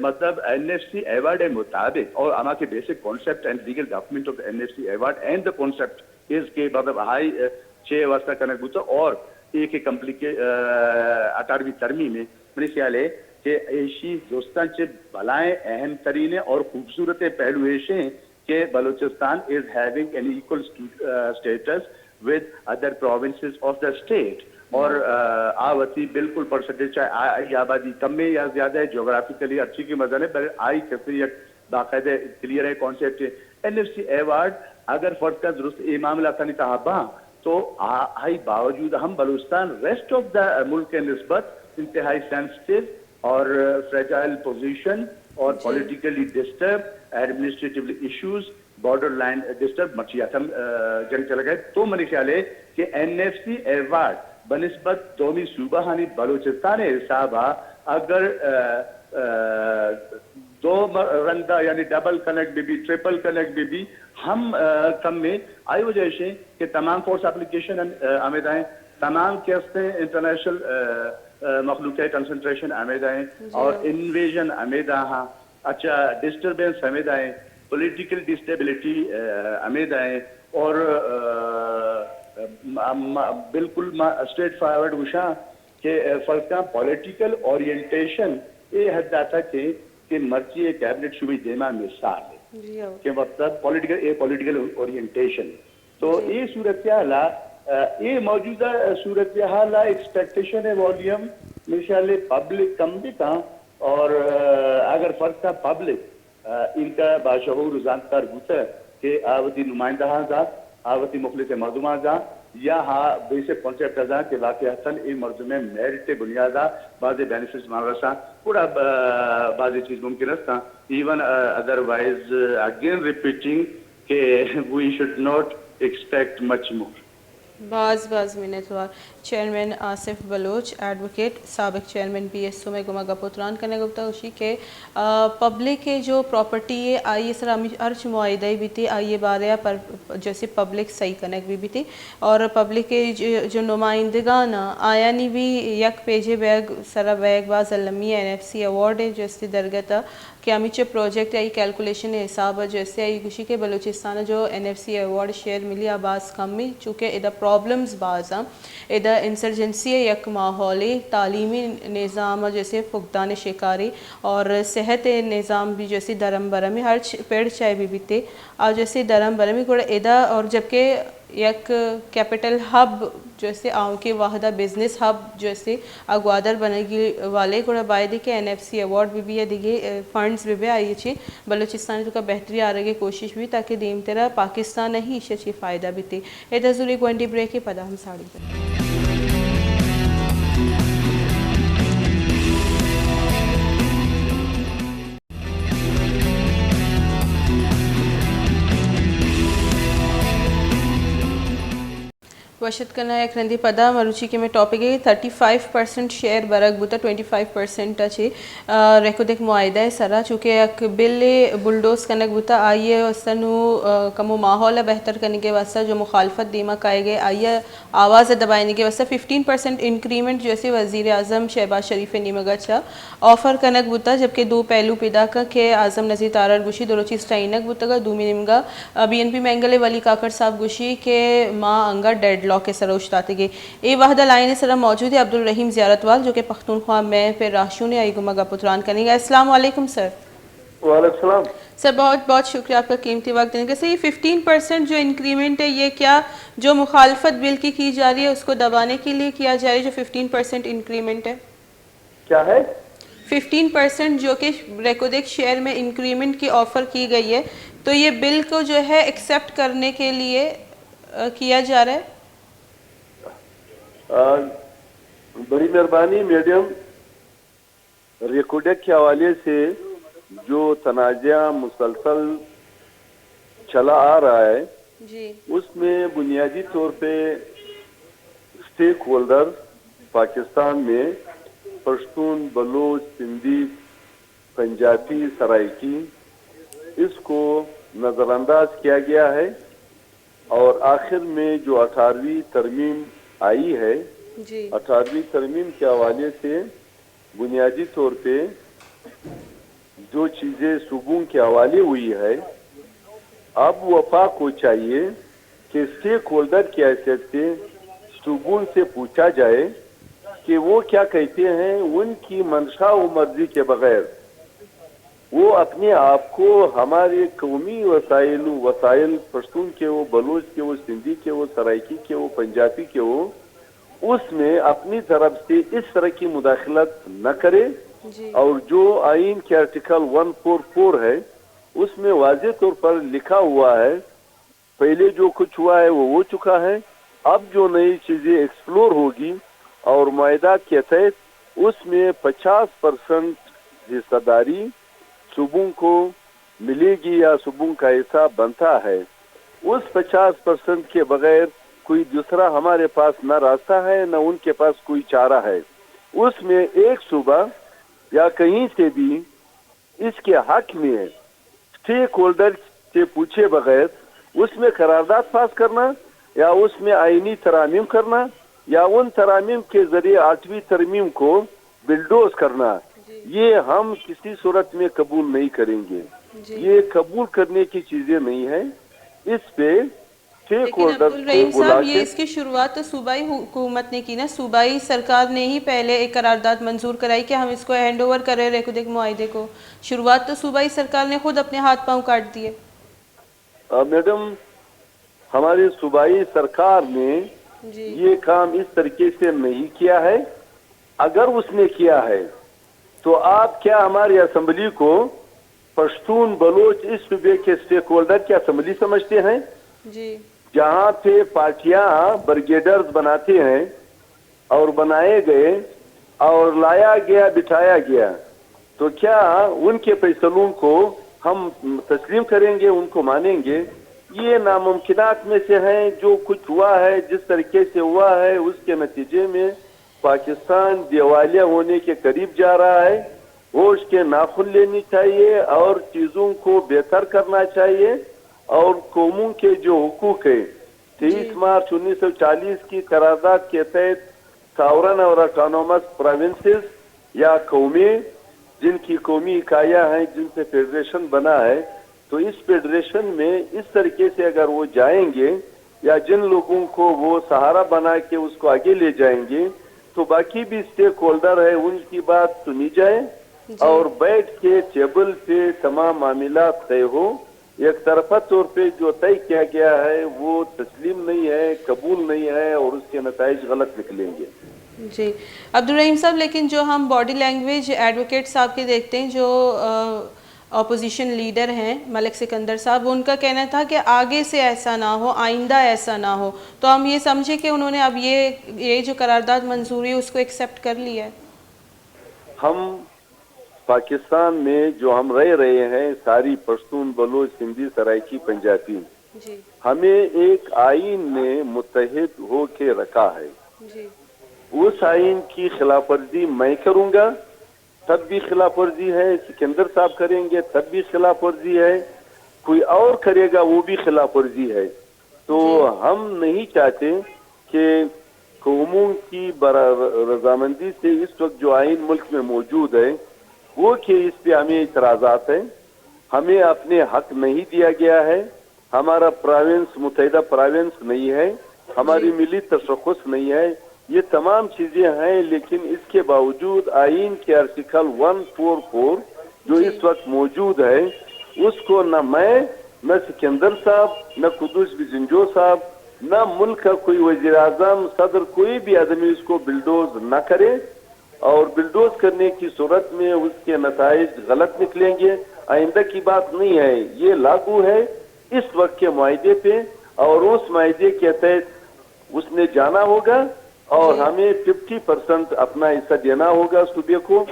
مطلب این ایف سی ایوارڈ مطابق اور ہما کہ basic concept and legal document of N F C award and the concept is کہ مطلب ہائی، آ، چھ واسطہ کنک بوتا اور ایک کمپلیکے-، آ، اٹھارہویں ترمیم ہے۔ منی خیال ہے کہ ایشی درستاں چہ بلائیں اہم ترین اور خوبصورت پہلو ایش ہیں کہ Balochistan is having an equal stu-, uh, status with other provinces of the state۔ اور، آ، آ وتی بالکل پرسنٹیج چاہے آ-، آئی آبادی کم ہے یا زیادہ ہے، جغرافیکلی ہرچی کہ مزن ہے، بلے آئی کسے یک باقاعدہ کلیئر ہے کانسیپٹ ہے۔ این ایف سی ایوارڈ اگر فرض کا درست اے معاملہ تھانی تہا باں، تو آ-، آئی باوجود ہم بلوچستان ریسٹ آف دا ملک کے نسبت انتہائی سینسٹیو اور فریجائل پوزیشن اور جی۔ پولیٹیکلی ڈسٹرب، ایڈمنسٹریٹیولی ایشوز، بارڈر لائن ڈسٹرب مرچی اتم، آ، جنگ چلگ ہے۔ تو منی خیال ہے کہ این ایف سی ایوارڈ بنسبت دومی صوبہ ہانی بلوچستان حساب اگر، آ، آ، دو م-، رندا یعنی ڈبل کنک بی بی، ٹرپل کنک بی بی، ہم، آ، کم میں آئی وجہ سے کہ تمام فورس اپلیکیشن ہم، آ، ہمیں دائیں، تمام کہ ہستے ہیں انٹرنیشنل، آ، آ، مخلوق ہے کنسنٹریشن ہمیں دائیں جی۔ اور انویژن ہمیں دا ہاں۔ اچھا، ڈسٹربنس ہمیں دائیں، پولیٹیکل ڈسٹیبلٹی، آ، ہمیں دائیں اور، آ، م-، م-، بالکل ما اسٹریٹ فارورڈ گوشاں کہ، آ، فرق کاں پولیٹیکل اورینٹیشن اے حد داتا کہ، کہ مرچی اے کیبنٹ شومی دیما مثال ہے جی ہاں۔ کہ مطلب پولیٹیکل، اے پولیٹیکل اورینٹیشن۔ تو جی۔ اے صورتحال، آ، اے موجودہ صورتحال ایکسپیکٹیشن ہے والیم مثال پبلک کم بھی کاں اور، آ، اگر فرق کاں پبلک، آ، ان کا باشعور و زانتکار بوتا کہ آ وتی نمائندہ ہاں دا، آ وتی مخلص مردماں دا، یا ہا بیسک کانسیپٹ دا کہ واقعتاً اے مردم میرٹ بنیادا بعض بینیفٹس مان رساں، گڑا، آ، بعض چیز ممکن است۔ ایون، آ، ادروائز، آ، اگین ریپیٹنگ کہ we should not expect much more۔ باز باز منتوار۔ چیئرمین آصف بلوچ، ایڈووکیٹ، سابق چیئرمین بی ایس او میں گما گپ و تران کرنے گپتا گوشی کہ، آ، پبلک کے جو پراپرٹی ہے، آئی سر ہمی ہرچ معاہدہ بیتی، آئی بارے پر جیسے پبلک صحیح کنک بھی بیتی اور پبلک کے جو، جو نمائندگان آیانی بھی یک پیجے بیگ سرا بیگ باز المی این ایف سی ایوارڈ ہے جیسے درگت کہ ہمیچو پروجیکٹ آئی کیلکولیشن حساب ء جیسے آئی گوشی کہ بلوچستان ء جو N F C award share ملی آ باز کم ء، چونکہ ادا پرابلمز باز آں، ادا انسرجنسی ء یک ماحولے، تعلیمی نظام ء جیسے فقدان شکاری اور صحت ء نظام بھی جیسے درم برم ء ہر چ-، پڑ چائے بھی بیتے آ جیسے درم برم ء گڑا ادا اور جبکہ یک کیپٹل ہب جو استے آؤکیں وہدا بزنس ہب جو استے آ گوادر بنگی والے گڑا بایدے کہ این ایف سی ایوارڈ بہ بی یا دگہ، اے، فنڈز بہ بی آئی چی بلوچستان توکا بہتری آرگے کوشش بہ بی تاکہ دیمترا پاکستان ہی ایشی چی فائدہ بیتے۔ ادا زوری گونڈی بریک پدا ہم ساڑی۔ وش اتک کناں یک رندے پدا، مروچی کہ مئے ٹاپک ہے تھرٹی فائیو پرسنٹ شیئر برگ بوتا، ٹوئنٹی فائیو پرسنٹ ء چہ، آ، ریکودک معاہدہ ء سرا، چونکہ یک بل ء بلڈوز کنگ بوتا، آئی ء واستہ نوں، آ، کمو ماحول ء بہتر کنگ ء واستہ جو مخالفت دیما کائیگ ء آئی ء آواز ء دبائینگ ء واستہ ففٹین پرسنٹ انکریمنٹ جو اسے وزیر اعظم شہباز شریف ء نیمگ ء چہ آفر کنگ بوتگ، جبکہ دو پہلو پیداک انت کہ اعظم نذیر تارڑ گوشی دو روچی سٹرائینگ بوتگ ء دومی نیمگا بی این پی مینگل ء ولی کاکڑ صاحب گوشی کہ ما انگا ڈیڈ لاک ء سرا اوشتاتگیں۔ اے وہد ء لائن ء سرا موجود ء عبدالرحیم زیارت وال جو کہ پختونخوا میں پہ راہشون ء آئی گما گپ و تران کنیں گا۔ السلام علیکم سر۔ وعلیکم السلام۔ سر بہت بہت شکریہ آپ کا قیمتی وقت دینے کے۔ سر یہ ففٹین پرسنٹ جو انکریمنٹ ہے یہ کیا جو مخالفت بل کی کی جا رہی ہے اس کو دبانے کے لیے کیا جا رہی ہے جو ففٹین پرسنٹ انکریمنٹ ہے؟ کیا ہے؟ ففٹین پرسنٹ جو کہ ریکودک شیئر میں انکریمنٹ کی آفر کی گئی ہے، تو یہ بل کو جو ہے ایکسپٹ کرنے کے لیے، آ، کیا جا رہا ہے؟ آ، بڑی مہربانی میڈم، ریکوڈک کے حوالے سے جو تنازعہ مسلسل چلا آ رہا ہے، جی۔ اس میں بنیادی طور پہ اسٹیک ہولڈر پاکستان میں پشتون، بلوچ، سندھی، پنجابی، سرائیکی، اس کو نظر انداز کیا گیا ہے اور آخر میں جو اٹھارہویں ترمیم آئی ہے، جی۔ اٹھارہویں ترمیم کے حوالے سے بنیادی طور پہ جو چیزیں صوبوں کے حوالے ہوئی ہے، اب وفاق کو چاہیے کہ اسٹیک ہولڈر کی حیثیت سے صوبوں سے پوچھا جائے کہ وہ کیا کہتے ہیں، ان کی منشا و مرضی کے بغیر وہ اپنے آپ کو ہمارے قومی وسائل، وسائل پشتون کے ہو، بلوچ کے ہو، سندھی کے ہو، سرائیکی کے ہو، پنجابی کے ہو، اس میں اپنی طرف سے اس طرح کی مداخلت نہ کرے۔ جی۔ اور جو آئین کے آرٹیکل ون فور فور ہے، اس میں واضح طور پر لکھا ہوا ہے، پہلے جو کچھ ہوا ہے وہ ہو چکا ہے، اب جو نئی چیزیں ایکسپلور ہوگی اور معاہدات کے تحت اس میں پچاس پرسنٹ حصہ داری صوبوں کو ملے گی یا صوبوں کا حصہ بنتا ہے، اس پچاس پرسنٹ کے بغیر کوئی دوسرا ہمارے پاس نہ راستہ ہے، نہ ان کے پاس کوئی چارہ ہے۔ اس میں ایک صوبہ یا کہیں سے بھی اس کے حق میں اسٹیک ہولڈر سے پوچھے بغیر اس میں قرارداد پاس کرنا یا اس میں آئینی ترامیم کرنا یا ان ترامیم کے ذریعے آٹھویں ترمیم کو بلڈوز کرنا، جی۔ یہ ہم کسی صورت میں قبول نہیں کریں گے۔ جی۔ یہ قبول کرنے کی چیزیں نہیں ہیں۔ اس پہ اسٹیک لیکن ہولڈر کو عبدالرحیم بلا صاحب، یہ کے اس کی شروعات تو صوبائی حکومت نے کی نا، صوبائی سرکار نے ہی پہلے ایک قرارداد منظور کرائی کہ ہم اس کو ہینڈ اوور کر رہے ہیں ریکوڈک معاہدے کو۔ شروعات تو صوبائی سرکار نے خود اپنے ہاتھ پاؤں کاٹ دیے۔ آ، میڈم، ہماری صوبائی سرکار نے جی۔ یہ کام اس طریقے سے نہیں کیا ہے۔ اگر اس نے کیا ہے تو آپ کیا ہماری اسمبلی کو پشتون بلوچ اس صوبے کے اسٹیک ہولڈر کی اسمبلی سمجھتے ہیں؟ جی۔ جہاں پہ پارٹیاں بریگیڈرز بناتے ہیں اور بنائے گئے اور لایا گیا، بٹھایا گیا، تو کیا ان کے فیصلوں کو ہم تسلیم کریں گے، ان کو مانیں گے؟ یہ ناممکنات میں سے ہیں۔ جو کچھ ہوا ہے، جس طریقے سے ہوا ہے، اس کے نتیجے میں پاکستان دیوالیہ ہونے کے قریب جا رہا ہے۔ ہوش کے ناخن لینی چاہیے اور چیزوں کو بہتر کرنا چاہیے اور قوموں کے جو حقوق ہیں، جی۔ تئیس مارچ انیس سو چالیس کی قرارداد کے تحت ساورن اور آٹونومس پروونسز یا قومیں، جن کی قومی اکائیاں ہیں، جن سے فیڈریشن بنا ہے، تو اس فیڈریشن میں اس طریقے سے اگر وہ جائیں گے یا جن لوگوں کو وہ سہارا بنا کے اس کو آگے لے جائیں گے، تو باقی بھی اسٹیک ہولڈر ہے، ان کی بات سنی جائے جی۔ اور بیٹھ کے ٹیبل پہ تمام معاملات طے ہو۔ یک طرفہ طور پہ جو طے کیا گیا ہے وہ تسلیم نہیں ہے، قبول نہیں ہے اور اس کے نتائج غلط نکلیں گے۔ جی عبدالرحیم صاحب، لیکن جو ہم باڈی لینگویج ایڈووکیٹ صاحب کے دیکھتے ہیں، جو اپوزیشن لیڈر ہیں ملک سکندر صاحب، ان کا کہنا تھا کہ آگے سے ایسا نہ ہو، آئندہ ایسا نہ ہو، تو ہم یہ سمجھیں کہ انہوں نے اب یہ یہ جو قرارداد منظوری ہے، اس کو ایکسپٹ کر لیا ہے؟ ہم پاکستان میں جو ہم رہ رہے ہیں، ساری پشتون، بلوچ، سندھی، سرائیکی، پنجابی، جی۔ ہمیں ایک آئین نے متحد ہو کے رکھا ہے۔ جی۔ اس آئین کی خلاف ورزی میں کروں گا، تب بھی خلاف ورزی ہے، سکندر صاحب کریں گے، تب بھی خلاف ورزی ہے، کوئی اور کرے گا، وہ بھی خلاف ورزی ہے۔ تو جی۔ ہم نہیں چاہتے کہ قوموں کی برا-، رضامندی سے اس وقت جو آئین ملک میں موجود ہے، وہ کہ اس پہ ہمیں اعتراضات ہیں، ہمیں اپنے حق نہیں دیا گیا ہے، ہمارا پراونس متحدہ پراونس نہیں ہے، ہماری جی۔ ملی تشخص نہیں ہے، یہ تمام چیزیں ہیں، لیکن اس کے باوجود آئین کے آرٹیکل ون فور فور جو جی۔ اس وقت موجود ہے، اس کو نہ میں، نہ سکندر صاحب، نہ قدوس بزنجو صاحب، نہ ملک کا کوئی وزیر اعظم، صدر، کوئی بھی آدمی اس کو بلڈوز نہ کرے، اور بلڈوز کرنے کی صورت میں اس کے نتائج غلط نکلیں گے۔ آئندہ کی بات نہیں ہے، یہ لاگو ہے اس وقت کے معاہدے پہ، اور اس معاہدے کے تحت اس نے جانا ہوگا اور جی۔ ہمیں ففٹی پرسنٹ اپنا حصہ دینا ہوگا صوبے کو۔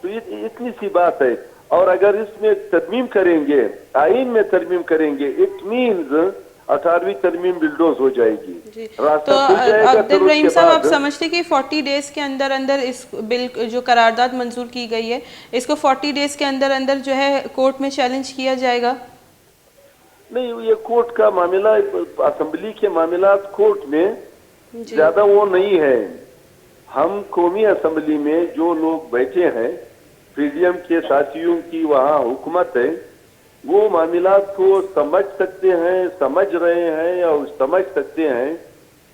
تو اتنی سی بات ہے۔ اور اگر اس میں ترمیم کریں گے، آئین میں ترمیم کریں گے، اٹ مینز اٹھارہویں ترمیم بلڈوز ہو جائے گی۔ جی۔ تو عبدالرحیم صاحب، آپ سمجھتے کہ فورٹی ڈیز کے اندر اندر اس بل، جو قرارداد منظور کی گئی ہے، اس کو فورٹی ڈیز کے اندر اندر جو ہے کورٹ میں چیلنج کیا جائے گا؟ نہیں، یہ کورٹ کا معاملہ، اسمبلی کے معاملات کورٹ میں زیادہ وہ نہیں ہے۔ ہم قومی اسمبلی میں جو لوگ بیٹھے ہیں، پی ڈی ایم کے ساتھیوں کی وہاں حکومت ہے، وہ معاملات کو سمجھ سکتے ہیں، سمجھ رہے ہیں اور سمجھ سکتے ہیں،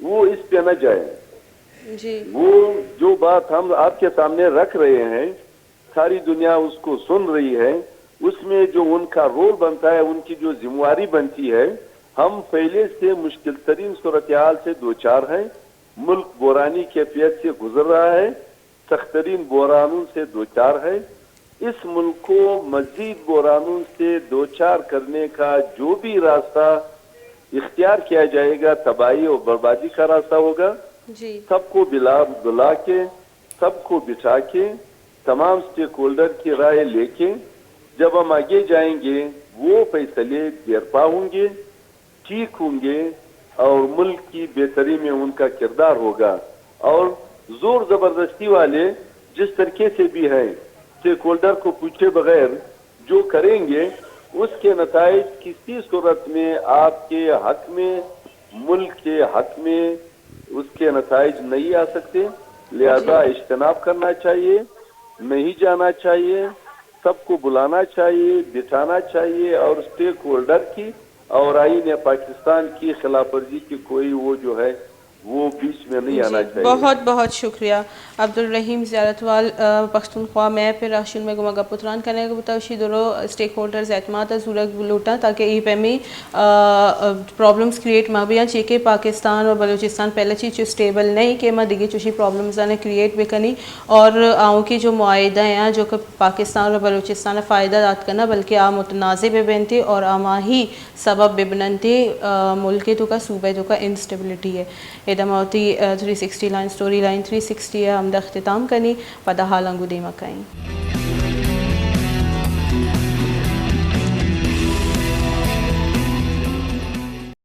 وہ اس پہ نہ جائیں۔ جی۔ وہ جو بات ہم آپ کے سامنے رکھ رہے ہیں، ساری دنیا اس کو سن رہی ہے، اس میں جو ان کا رول بنتا ہے، ان کی جو ذمہ واری بنتی ہے، ہم پہلے سے مشکل ترین صورتحال سے دوچار ہیں۔ ملک بحرانی کیفیت سے گزر رہا ہے، سخت ترین بحرانوں سے دوچار ہے۔ اس ملک کو مزید بحرانوں سے دوچار کرنے کا جو بھی راستہ اختیار کیا جائے گا، تباہی اور بربادی کا راستہ ہوگا۔ جی۔ سب کو بلا، بلا کے، سب کو بٹھا کے، تمام اسٹیک ہولڈر کی رائے لے کے جب ہم آگے جائیں گے، وہ فیصلے دیرپا ہوں گے، ٹھیک ہوں گے اور ملک کی بہتری میں ان کا کردار ہوگا۔ اور زور زبردستی والے جس طریقے سے بھی ہیں، اسٹیک ہولڈر کو پوچھے بغیر جو کریں گے، اس کے نتائج کسی صورت میں آپ کے حق میں، ملک کے حق میں، اس کے نتائج نہیں آ سکتے۔ لہذا اجتناب کرنا چاہیے، نہیں جانا چاہیے، سب کو بلانا چاہیے، بٹھانا چاہیے اور اسٹیک ہولڈر کی اور آئین پاکستان کی خلاف ورزی کی کوئی وہ جو ہے، وہ بیچ میں نہیں آنا چاہیے۔ بہت بہت شکریہ عبدالرحیم زیارت وال، آ، پختونخوا میپ ءِ راہشون مئے گوما گپ ءُ تران کنگ ءَ بوتگ۔ اشی درو اسٹیک ہولڈرز اعتماد ءَ زورگ لوٹاں تاکہ اے پیمیں، آ، آ، پرابلمز کریئیٹ مہ بیاں، چیکہ پاکستان اور بلوچستان پہلا چیز چو اسٹیبل نہیں کہ ما دگہ چوشیں پرابلمز آں کریئیٹ بکنی اور آؤں کی جو معاہدہ ہیں جو کہ پاکستان اور بلوچستان ءَ فائدہ دات کناں، بلکہ آ متنازع بہ بنتی اور آماہی سبب بہ بننتی، آ، ملک ءِ توکا، صوبہ ءِ توکا انسٹیبلٹی ءِ۔ ادا ما وتی، uh, three sixty line, story line three sixty ءَ ہمدا اختتام کنی، پدا حالاں گوں دیما کائیں۔